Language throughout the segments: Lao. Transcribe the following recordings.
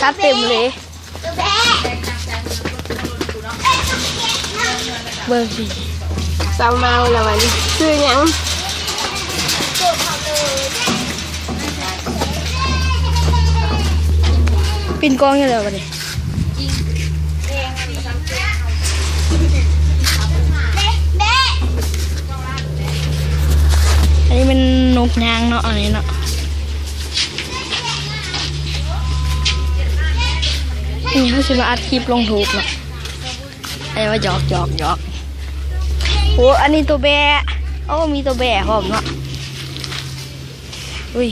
ສັດເຕັມເລີຍ. ເບິ່ງຊິ ສາວເມົາລະຫວານີ້ ຊື່ຫຍັງ? ປິ່ນກ້ອງຢູ່ແລ້ວບັດນີ້. ອັນນີ້ແມ່ນນົກຍາງເນາະ ອັນນີ້ເນາະ. ນີ້ເຮົາຊິມາອັດຄລິບລົງທູບເນາະ. ອັນນີ້ວ່າຫຍອກ ຫຍອກ ຫຍອກ. ໂອ້ ອັນນີ້ໂຕແບ້. ໂອ້ ມີໂຕແບ້ພ້ອມເນາະ. ອຸ້ຍ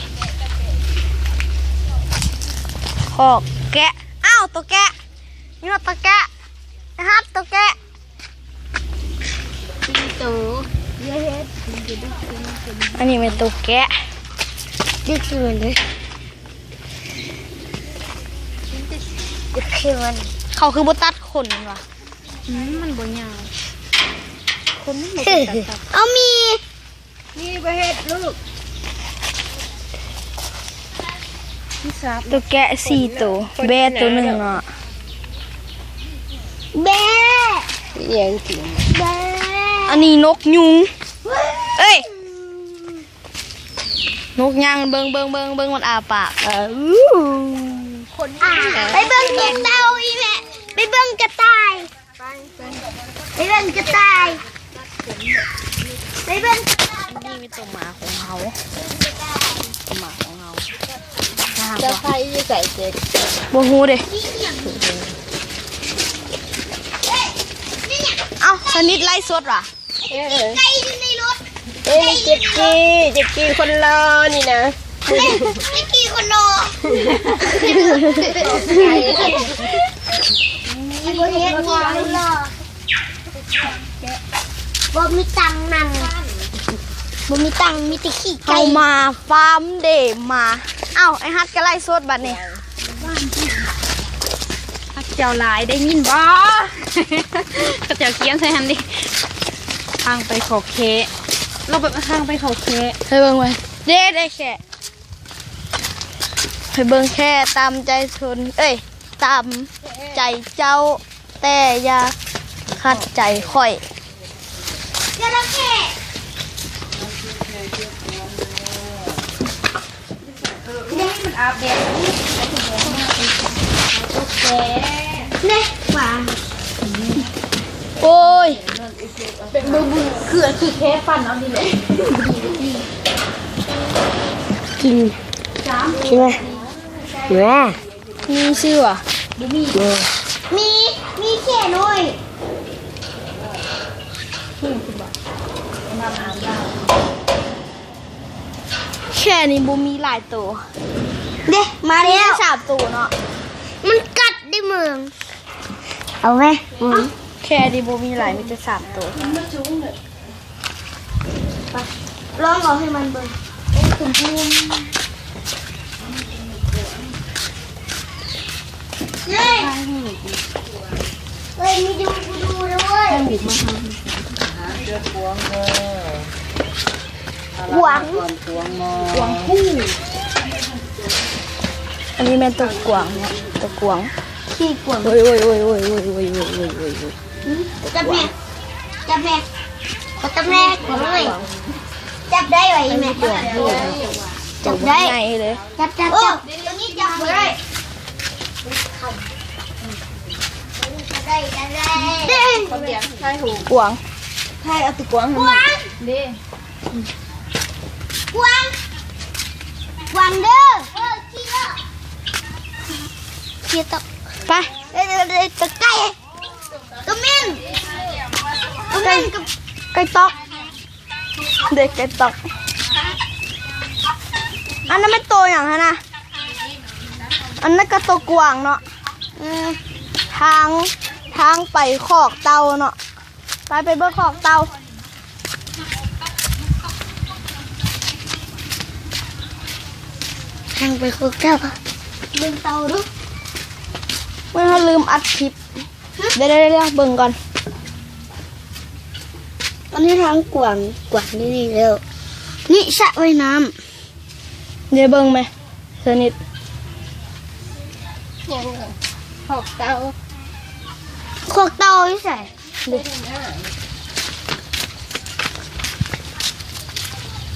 ຄອກແກະ. ອ້າວ ໂຕແກະ. ມີຮອດໂຕແກະ. ໄອ້ຮັດ ໂຕແກະ. ສີ່ໂຕ. ຢ່າເຮັດ. ອັນນີ້ແມ່ນໂຕແກະ. ດຶກເລີຍ. ເຂົາຄືບໍ່ຕັດຂົນວະ? ອືມ ມັນບໍ່ຍາວ. ຂົນມັນບໍ່ເປັນຕາຕັດ. ເອົາມີ. ນີ້ບໍ່ເຮັດລູກ. ໂຕແກະສີ່ໂຕ ແບ້ໂຕໜຶ່ງເນາະ. ແບ້ ແຍ່ງກິນ. ແບ້ ອັນນີ້ນົກຍຸງ. ເອີຍ ນົກຍາງ. ເບິ່ງ ເບິ່ງ ເບິ່ງ ເບິ່ງ ມັນອ້າປາກ. ເອີ ໄປເບິ່ງຕົວເຕົ່າອີແມ່ ໄປເບິ່ງກະຕ່າຍ. ໄປ ໄປ ໄປເບິ່ງກະຕ່າຍ ໄປເບິ່ງກະຕ່າຍ. ນີ້ມີຕົວໝາຂອງເຮົາ ຕົວໝາຂອງເຮົາ. ຈະໃສ່ຢູ່ໃສເຈັດ? ບໍ່ຮູ້ເດ້. ເອົ້າ ສະນິດໄລຟ໌ສົດຫວາ? ເອີ ໄກ່ຢູ່ໃນລົດ. ເອີ ເຈັດກີ້ ເຈັດກີ້ຄົນຫຼໍ່ນີ້ນະ. ເຈັດກີ້ຄົນຫຼໍ່ ບໍ່ເຮັດ ຄົນຫຼໍ່ ບໍ່ມີຕັງນັ້ນ ບໍ່ມີຕັງ ມີແຕ່ຂີ້ໄກ່. ເຮົາມາຟາມເດມາ. ເອົ້າ ໄອ້ຮັດກະໄລຟ໌ສົດບັດນີ້. ເຈົ້າຫຼາຍໄດ້ຍິນບໍ່? ເຂົາເຈົ້າກຽມໃສ່ຫັ້ນເດ້. ທາງໄປເຂົາແຄ ລາວໄປ ທາງໄປເຂົາແຄ. ໃຫ້ເບິ່ງໄວ້ເດ້ ໄດ້ແຄ. ໃຫ້ເບິ່ງແຄຕາມໃຈຊົນ ເອີຍ ຕາມໃຈເຈົ້າ ແຕ່ຢ່າຂັດໃຈຂ້ອຍ. ເດ້ ມັນອາບແດດ. ເດ້ ຫວານ. ໂອ້ຍ ເປັນເບິ່ງບຸນ ຄື ຄືແຄ່ປັ່ນເອົານີ້ແຫຼະ. ກິນ ກິນໄໝ? ແມ່ ມີຊື່ຫວາ? ບໍ່ມີ. ເອີ ມີ ມີແຄ່ນ້ອຍ. ແຄ່ນີ້ບໍ່ມີຫຼາຍໂຕ. ເດ້ ມາແລ້ວ ມີແຕ່ສາມໂຕເນາະ. ມັນກັດໄດ້ເມືອງ. ເອົາໄວ້ ອືມ ແຄ່ນີ້ບໍ່ມີຫຼາຍ ມີແຕ່ສາມໂຕ. ລອງເອົາໃຫ້ມັນເບິ່ງ. ເອີຍ ເອີຍ ມີດູ ດູດ້ວຍ. ກວາງ ກວາງ ກວາງຜູ້. ອັນນີ້ແມ່ນໂຕກວາງເນາະ ໂຕກວາງ. ຂີ້ກວາງ. ໂອ້ຍ ໂອ້ຍ ໂອ້ຍ. ຈັບແມ່ ຈັບແມ່ ຂໍຈັບແມ່ ຂໍໜ້ອຍ. ຈັບໄດ້ຫວາອີແມ່? ຈັບໄດ້ ໃຫຍ່ເລີຍ. ຈັບ ຈັບ ຈັບ ຕົວນີ້ຈັບບໍ່ໄດ້. ຈັບໄດ້ ຈັບໄດ້. ກວາງ ຖ່າຍເອົາແຕ່ກວາງ ກວາງເດ້. ກວາງ ກວາງເດີ. ເອີ ໄປ ເອີ ເອີ ເອີ ໄກ່ ກະເມັນ ກະເມັນ ໄກ່ຕອກ ເດັກໄກ່ຕອກ. ອັນນັ້ນແມ່ນໂຕຫຍັງຫັ້ນນະ? ອັນນັ້ນກະໂຕກວາງເນາະ. ອືມ ທາງ ທາງໄປຄອກເຕົ່າເນາະ. ໄປ ໄປເບິ່ງຄອກເຕົ່າ. ທາງໄປຄອກເຕົ່າ ເບິ່ງເຕົ່າດູ. ເມື່ອເຮົາລືມອັດຄລິບ. ເດີ ເດີ ເດີ ເບິ່ງກ່ອນ. ອັນນີ້ທາງກວາງ ກວາງຢູ່ນີ້ແລ້ວ. ນີ້ສະວ່າຍນ້ຳ ເດີເບິ່ງແມະ ສະໜິດ ຫຍັງ ຄອກເຕົ່າ ຄອກເຕົ່າຢູ່ໃສ?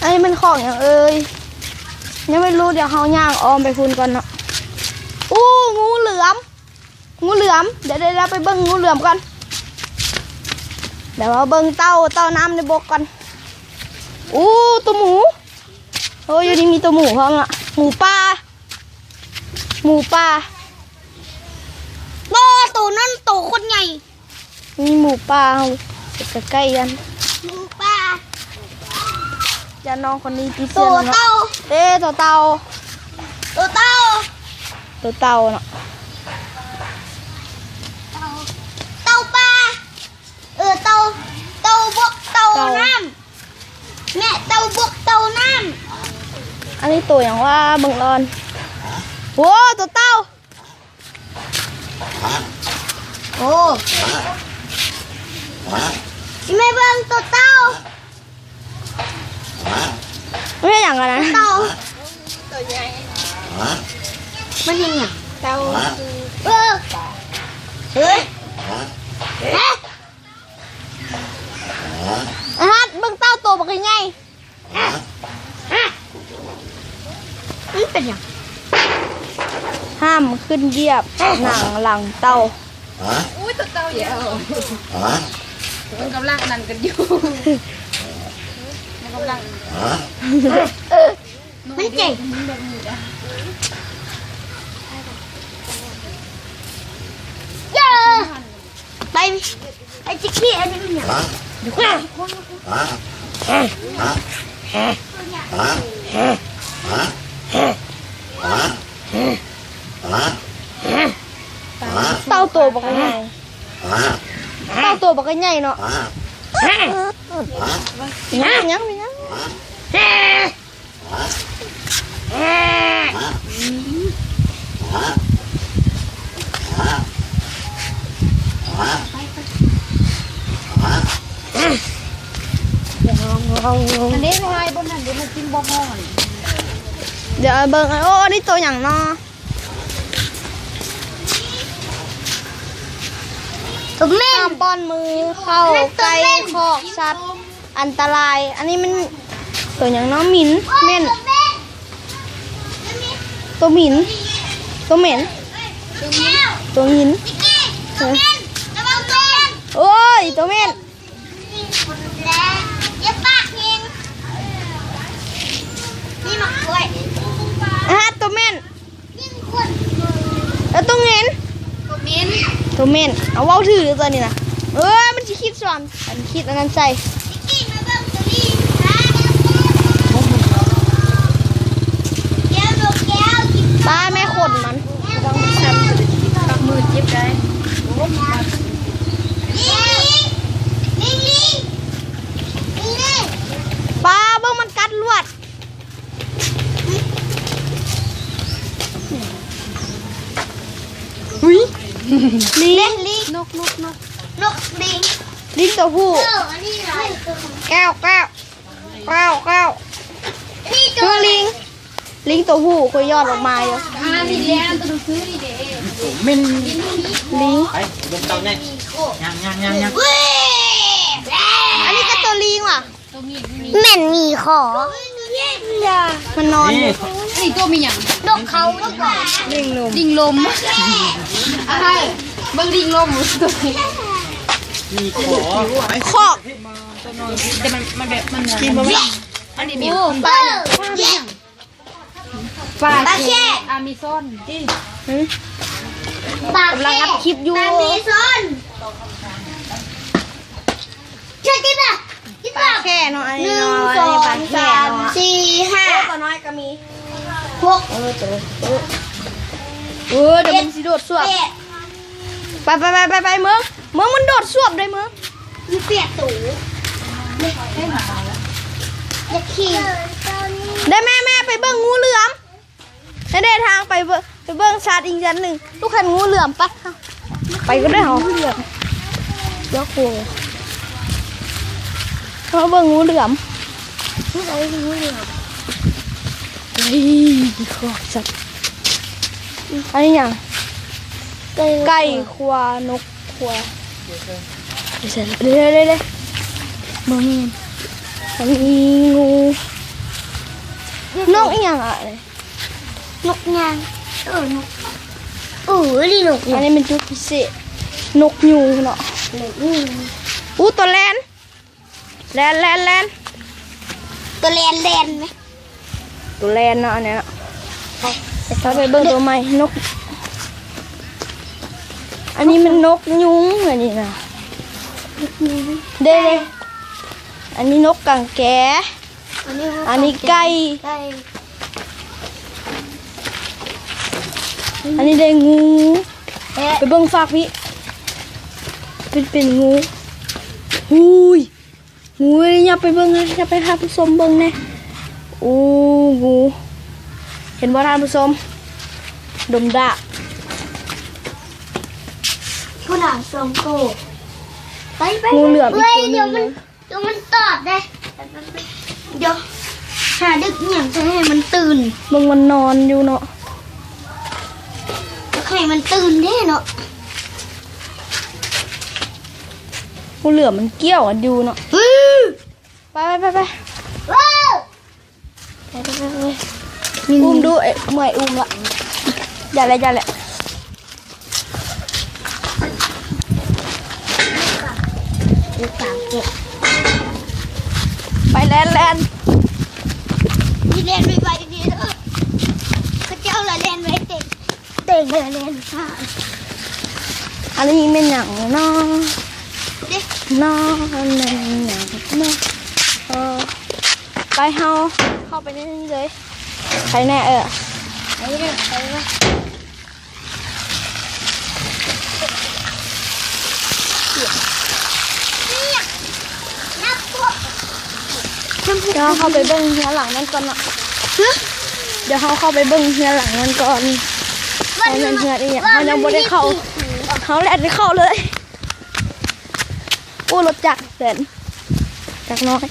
ອັນນີ້ມັນຂອງຫຍັງເອີຍ? ຍັງບໍ່ຮູ້ ດຽວເຮົາຍ່າງອ້ອມໄປພຸ້ນກ່ອນເນາະ. ໂອ້ ງູເຫຼືອມ ງູເຫຼືອມ ດຽວ ດຽວ ດຽວໄປເບິ່ງງູເຫຼືອມກ່ອນ. ດຽວເຮົາເບິ່ງເຕົ່າ ເຕົ່ານ້ຳໃນບົກກ່ອນ. ໂອ້ ໂຕໝູ ໂອ້ ຢູ່ນີ້ມີໂຕໝູພ້ອມລະ ໝູປ່າ ໝູປ່າ. ໂອ້ ໂຕນັ້ນໂຕໂຄດໃຫຍ່. ມີໝູປ່າ ເຮົາໄປໃກ້ໆ ຢ້ານໝູປ່າ ຢ້ານນ້ອງຄົນນີ້ຕິດເຊື້ອເນາະ. ໂຕເຕົ່າ ເອີ ໂຕເຕົ່າ ໂຕເຕົ່າ ໂຕເຕົ່າເນາະ ເຕົ່າ ເຕົ່າປ່າ ເອີ ເຕົ່າ ເຕົ່າບົກ ເຕົ່າ ເຕົ່ານ້ຳ ແມ່ ເຕົ່າບົກ ເຕົ່ານ້ຳ. ອັນນີ້ໂຕຫຍັງວະ ເບິ່ງກ່ອນ. ໂອ້ ໂຕເຕົ່າ. ໂອ້ ແມ່ເບິ່ງໂຕເຕົ່າ. ມັນເຮັດຫຍັງກັນນະ? ໂຕ ໂຕໃຫຍ່ ມັນເຮັດຫຍັງ? ເຕົ່າ ເອີ ເອີຍ ອາຮັດ ເບິ່ງເຕົ່າໂຕບັກໃຫຍ່. ມັນເປັນຫຍັງ? ຫ້າມຂຶ້ນຢຽບໜັງຫຼັງເຕົ່າ. ອຸ້ຍ ຕົວເຕົ່າຢາວ ມັນກຳລັງອັນນັ້ນກັນຢູ່ ມັນກຳລັງ ມັນເກັ່ງ ເຢີ ໄປ ໄປຈິກຂີ້ ອັນນີ້ມັນຫຍັງ? ເຕົ່າໂຕບັກໃຫຍ່ ເຕົ່າໂຕບັກໃຫຍ່ເນາະ. ຍັງ ຍັງ ຍັງ. ອັນນີ້ລາຍ ບໍ່ນັ້ນເດ້ ມັນກິນບໍ່ຮອດ. ດຽວເບິ່ງ ໂອ້ ອັນນີ້ໂຕຫຍັງເນາະ? ໂຕເໝັ້ນ. ຫ້າມປ້ອນມືເຂົ້າໃກ້ຄອກສັດ ອັນຕະລາຍ. ອັນນີ້ມັນໂຕຫຍັງເນາະ? ໝິນ ເໝັ້ນ ໂຕໝິນ ໂຕເໝັ້ນ ໂຕໝິນ. ໂອ້ຍ ໂຕເໝັ້ນ. ອາ ໂຕເໝັ້ນ. ເອີ ໂຕເໝັ້ນ ໂຕເໝັ້ນ ໂຕເໝັ້ນ. ເອົາ ເວົ້າຖືກຕົວນີ້ນະ. ເອີ ມັນຊິຄິດສ່ວນ ອັນຄິດອັນນັ້ນໃສ່. ປ້າ ແມ່ຂົນມັນ ປາ ເບິ່ງມັນກັດລວດ. ຫຸຍ ລິງ ລິງ ນົກ ນົກ ນົກ ນົກ ລິງ ລິງຕົວຜູ້. ເອີ ອັນນີ້ລະ ແກ້ວ ແກ້ວ ແກ້ວ ແກ້ວ. ນີ້ຕົວ ເອີ ລິງ ລິງຕົວຜູ້ ຂ້ອຍຍ້ອນອອກມາຢູ່. ອ່າ ນີ້ແຫຼະ ຕົວໜັງສືນີ້ເດ້ ເໝັ້ນ ລິງ. ໄປ ເບິ່ງເຕົ່າໃຫຍ່ ຍ່າງ ຍ່າງ ຍ່າງ ຍ່າງ. ອັນນີ້ກໍຕົວລິງຫວາ? ແມ່ນມີຂໍ ມັນນອນຢູ່. ນີ້ຕົວມີຫຍັງ? ນົກເຂົາ ນົກ ລິງລົມ ລິງລົມ. ອ້າຍ ເບິ່ງລິງລົມ. ມີຂໍ ຂອກ ແຕ່ມັນ ມັນແບບ ມັນ ກິນບໍ່ໄດ້. ອັນນີ້ມີ ໂອ້ ປາຫຍັງ? ປາແຂ້ ອາເມຊອນ. ປາ ກຳລັງອັດຄລິບຢູ່ ປາເມຊອນ. ປາແຂ້ເນາະ ອັນນີ້ເນາະ ອັນນີ້ປາແຂ້ເນາະ. ໜຶ່ງ ສອງ ສາມ ສີ່ ຫ້າ ໂອ້ ຕົວນ້ອຍກໍມີ. ຫົກ ເອີ ຕົວ ເອີ ດຽວມັນຊິໂດດສວບ. ແປດ ໄປ ໄປ ໄປ ໄປ ເມືອງ ເມືອງ ມັນໂດດສວບໄດ້ເມືອງ. ມີແປດໂຕ. ຢາກຂີ່ ໄດ້ແມ່ ແມ່ ໄປເບິ່ງງູເຫຼືອມ. ໃຫ້ເດີນທາງໄປເບິ່ງ ໄປເບິ່ງສັດອີກສັດໜຶ່ງ. ລູກ ຄັນງູເຫຼືອມ ໄປ ໄປກໍໄດ້. ເຮົາ ງູເຫຼືອມ ດຽວໂຄ ເຮົາເບິ່ງງູເຫຼືອມ. ນີ້ ອັນນີ້ຫຍັງ? ໄກ່ ໄກ່ ຄວາ ນົກ ຄວາ ເດ ເດ ເດ ເບິ່ງນີ້ ອັນນີ້ງູ ນົກອີ່ຫຍັງອະ? ນົກຫຍັງ? ເອີ ນົກ ເອີ ອັນນີ້ນົກຫຍັງ? ອັນນີ້ແມ່ນຈຸດພິເສດ ນົກຍູງເນາະ ນົກຍູງ. ອູ້ ຕົວແລ່ນ ແລ່ນ ແລ່ນ ແລ່ນ ຕົວແລ່ນ ແລ່ນແມະ ຕົວແລ່ນເນາະ ອັນນີ້ເນາະ. ເຮົາໄປເບິ່ງຕົວໃໝ່ ນົກ ອັນນີ້ມັນນົກຍູງ ອັນນີ້ນະ ເດ້ ອັນນີ້ນົກກາງແກ ອັນນີ້ ອັນນີ້ໄກ່ ໄກ່ ອັນນີ້ໄດ້ງູ ແພະ ໄປເບິ່ງຟາກພີ້ ເປັນ ເປັນງູ ຫູຍ ຫູຍ ຢ່າໄປເບິ່ງນະ ຢ່າໄປ ທ່ານຜູ້ຊົມເບິ່ງແດ່. ໂອ້ ງູ ເຫັນບໍ່ທ່ານຜູ້ຊົມ? ດົມດາກ ຜູ້ນາງສອງໂຕ ໄປ ໄປ ງູເຫຼືອມອີກໂຕໜຶ່ງ ເອີຍ ດຽວມັນ ດຽວມັນຕອດເດ້ ດຽວຫາດຶກອີ່ຫຍັງໃສ່ໃຫ້ມັນຕື່ນ. ເບິ່ງມັນນອນຢູ່ເນາະ ຢາກໃຫ້ມັນຕື່ນເດ້ເນາະ. ງູເຫຼືອມມັນກ່ຽວກັນຢູ່ເນາະ. ໄປ ໄປ ໄປ ໄປ ໄປ ໄປ ໄປ ອຸ້ມດູ ເອີຍ ເມື່ອຍອຸ້ມລະ ຢ່າແຫຼະ ຢ່າແຫຼະ. ໄປແລ່ນ ແລ່ນ ນີ້ແລ່ນໄວໆນີ້ເດີ ເຂົາເຈົ້າລະແລ່ນໄວເຕັມ ເຕັມເລີຍແລ່ນ. ອັນນີ້ແມ່ນຫຍັງເນາະ ເດ້ ເນາະ ອັນນີ້ຫຍັງເນາະ? ເອີ ໄປ ເຮົາເຂົ້າໄປໃນນີ້ເລີຍ ໄປແນ່ ເອີ ໄປເດີ ໄປເດີ. ດຽວເຮົາເຂົ້າໄປເບິ່ງເຮືອນຫຼັງນັ້ນກ່ອນເນາະ ດຽວເຮົາເຂົ້າໄປເບິ່ງເຮືອນຫຼັງນັ້ນກ່ອນ ວ່າແມ່ນເຮືອນອີ່ຫຍັງ ເຮົາຍັງບໍ່ໄດ້ເຂົ້າ ເຮົາແລ່ນໄປເຂົ້າເລີຍ. ໂອ້ ລົດຈັກແລ່ນ ຈັກນ້ອຍ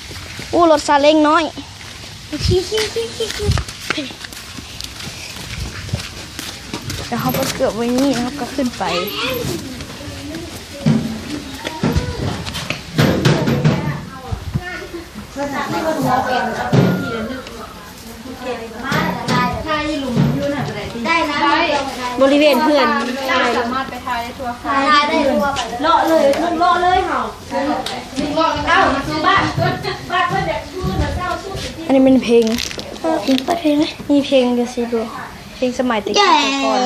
ໂອ້ ລົດຊາເລ້ງນ້ອຍ. ດຽວເຮົາໄປເກີບໄວ້ນີ້ ແລ້ວເຮົາກໍຂຶ້ນໄປ. ບໍລິເວນເຮືອນ ສາມາດໄປຖ່າຍໄດ້ທົ່ວ ຖ່າຍໄດ້ທົ່ວ ເລາະເລີຍ ເລາະເລີຍເຮົາ. ອັນນີ້ແມ່ນເພັງ ເອີ ເປີດເພັງເລີຍ ມີເພັງຈັ່ງຊີ້ເດີ ເພັງສະໄໝແຕ່ກີ້ແຕ່ກ່ອນ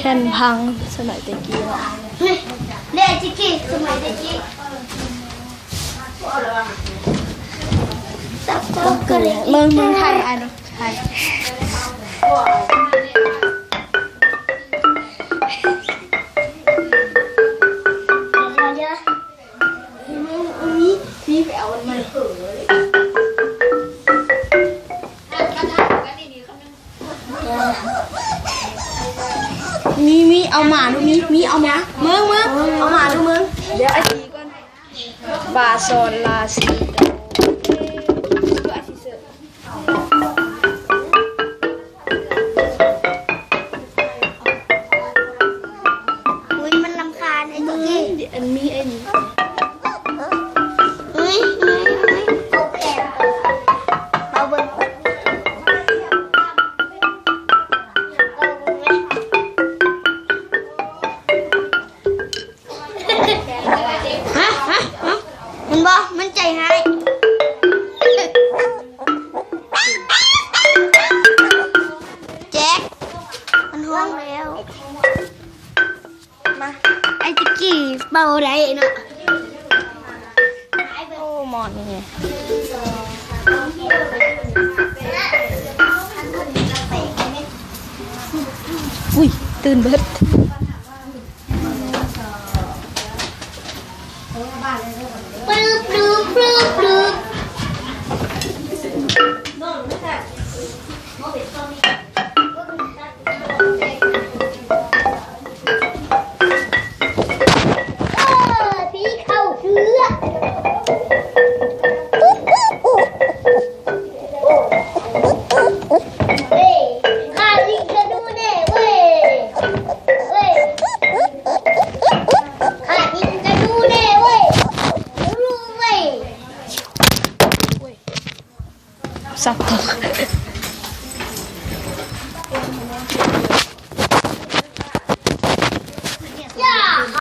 ແຜ່ນພັງສະໄໝແຕ່ກີ້ເນາະ ເດ້ ແຕ່ກີ້ສະໄໝແຕ່ກີ້ ເບິ່ງ ເບິ່ງ ຖ່າຍ ຖ່າຍ ມີ ມີໄປເອົາອັນໃໝ່ ມີ ມີ ເອົາໝາດູ ມີ ມີ ເອົາໝາ ເບິ່ງ ເບິ່ງ ເອົາໝາດູ ເບິ່ງ ດຽວ ໄອ້ ປາຊອນລາຊີໂຕ ຄືອາຊີເສີບ ອຸ້ຍ ມັນລຳຄານໄອ້ຕົວນີ້ ອັນມີໄອ້ນີ້ ອຸ້ຍ ອຸ້ຍ ອຸ້ຍ ເອົາແຂນ ເອົາເບິ່ງ ເອົາເບິ່ງ ຮະ ຮະ ຮະ ເຫັນບໍ່? ມັນໃຈຮ້າຍ ແຈັກ ມັນຮ້ອງແລ້ວ ມາ ໄອ້ຕະກີ້ເປົ່າໄດ້ເນາະ ໂອ້ ໝໍນີ້ ອຸ້ຍ ຕື່ນເບິດ. ເອີ ພີ່ ສາວກອງ.